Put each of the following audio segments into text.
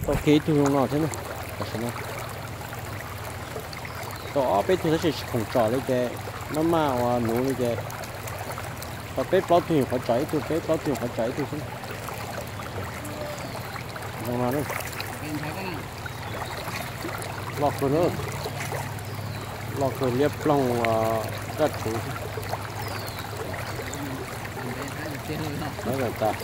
Tau kiag ib tug zoo no thiab na. Tam sim no tau ob peb tug tab sis tsis khoom tsom li ces maj maj ua nuv li ces tau peb plaub tug nyuam qhuav tsom ib tug, peb plaub tug nyuam qhuav tsom ib tug xwb. Zoo no na. Loj kawg na. Loj kawg liab ploog daj rhuv xwb. Lawv tas.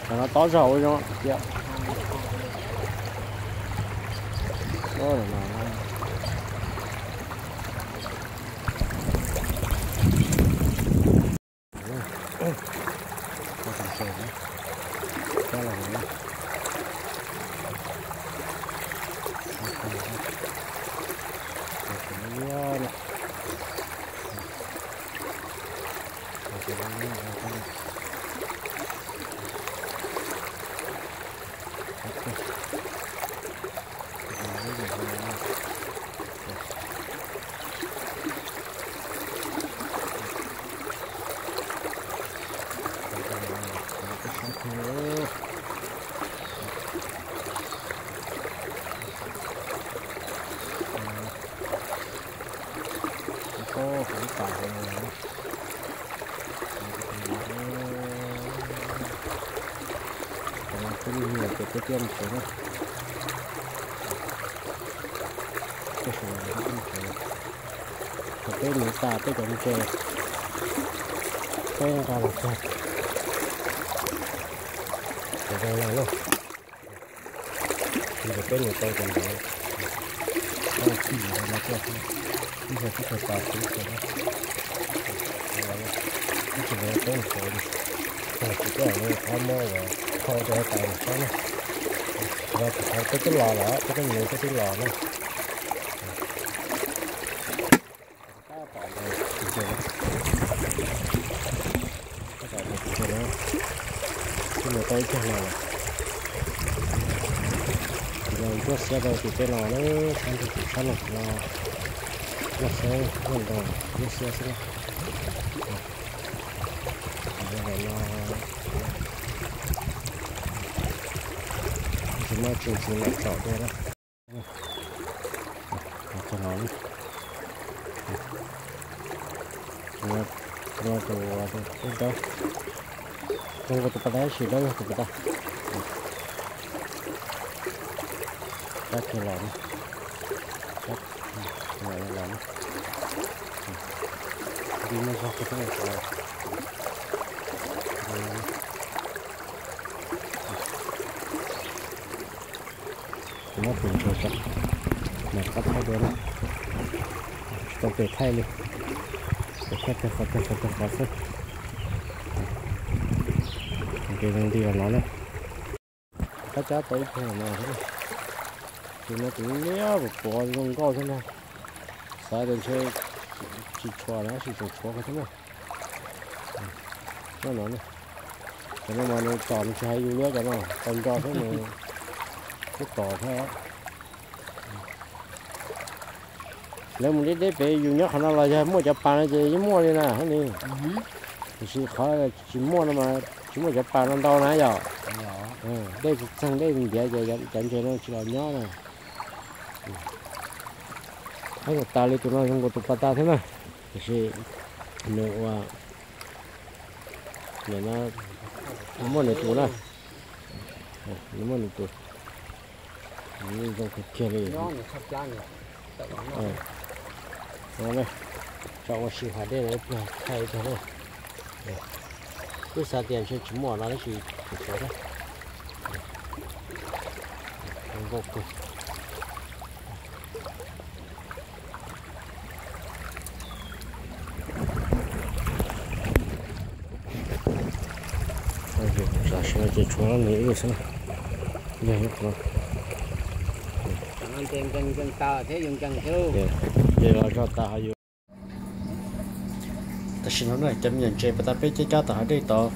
Cov no tob zog ua zoo tiag. Twb lig ces peb thiaj mus tsev na. Peb sawv daws thiaj mus tsev. Thaum peb mus tas peb cov ntses, peb nqa los tag, ces zoo no na. Ces peb mus tau cov ntawd, tau txij li no tuaj xwb, ib zaug twb tau tas xwb. Ib tsis ntawd peb mus tsev li, tag kis peb mam li qab muab uas kho rau tas mus tsev na. Yog tsis qhov peb twb los lawm, peb twb mus peb twb los na. Tab tom ntses, tab tom ntses no, twb mus tau ib cag no lawm. Ces no ntsuab xiab rau tim tej no na, sab ntuj tim sab no no, ntsuab xiab, ntsuab ntoo, ntsuab xiab xwb na. Ces no tsis muaj tsis ntxim lam tsom dua na. Tus no, tus no tus, tus dawb, tus nkaus tus pas tas tab sis dawb yog tus pas tas. Tab kiag los na, los na, nti muaj zog kiag thiab. Kuv muab tus ntses tso, mas qab thaij dua na, tsis tau pem thaij li, pem thaij tag qhov tag qhov tag qhov xwb. Ces zoo nti los no na. Rab cab tau ib tug no thiab, tus no tus liab puas puas zoo nkauj thiab ntag. Xav tias ntshe tsis tshuav na, tab sis tseem tshuav kiag thiab na. Cov no, cov no mas nws tom nws tsis hais yus li, cov no tau nco thiab nws kuj tom thiab. Lawv mus deb deb pem, yus nyob qhov no los yog muaj cov pas no ces yeej muaj li na hab ni. Tiam sis qhov tsis muaj no mas tsis muaj cov pas no ntau na yom. Dej tsis txeeg dej ntiav ces cov ntses no tsis los nyob na. Tab tom tas li tus no zoo nkaus tus pas tas thiab na, tiam sis nws ua, nws muaj nws tus na, nws muaj nws tus, nws zoo kawg kiag li. Tso ua si hav dej no ib pliag thaij ib pliag na. Kuj xav tias ntshe tsis muaj no tab sis tseem tshuav thiab. Zoo nkauj kawg. Tam sim no ces tshuav nws ib lub xwb na, yog ib qho. Ces los zog tas hauv yus. Tam sim no na cov me nyuam ntses pas tas peb cab cab tom hav dej tod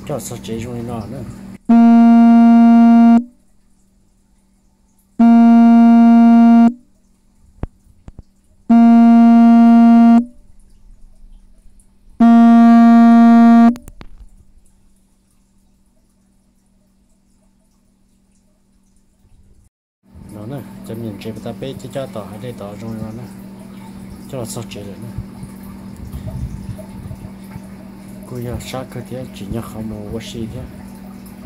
coj txog tsev zoo li no na. Cov me nyuam ntses puas tas peb coj coj tom hav dej tod zoo li no na, coj los txog tsev lawm na. Kuj yog sab kawg thiab, tsim nyog qhov mus ua si thiab,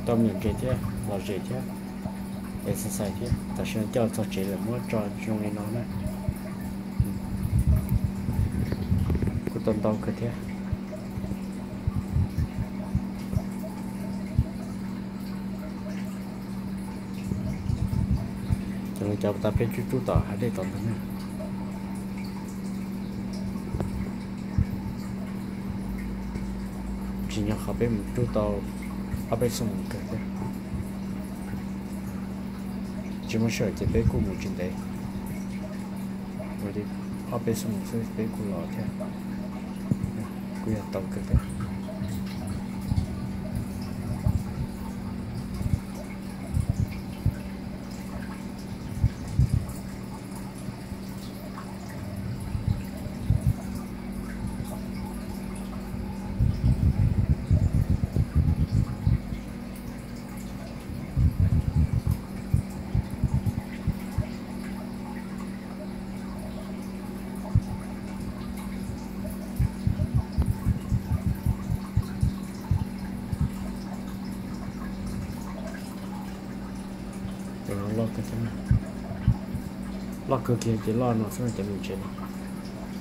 tau me nyuam ntses thiab, lom zem thiab, exercise thiab. Tam sim no coj los txog tsev lawm muab tso zoo li no na. Kuj tau ntau kawg thiab. Cov no cov tas peb rub rub tom hav dej tod ntag na. Tsim nyog qhov peb mus rub tau ob peb xuab moos kawg thiab. Tsis muaj sij hawm ces peb kuj mus tsis ntev, ua li ob peb xuab moos xwb peb kuj los thiab. Kuj yog tau kawg thiab. Cov no loj kawg thiab, loj kawg kiag ces loj no xwb no cov me ntses no.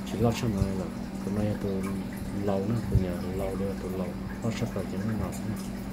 Tsis loj tshaj no li lawm, tus no yog tus laus na, tus niam laus li tus laus loj tshaj plaws ces muaj no xwb na.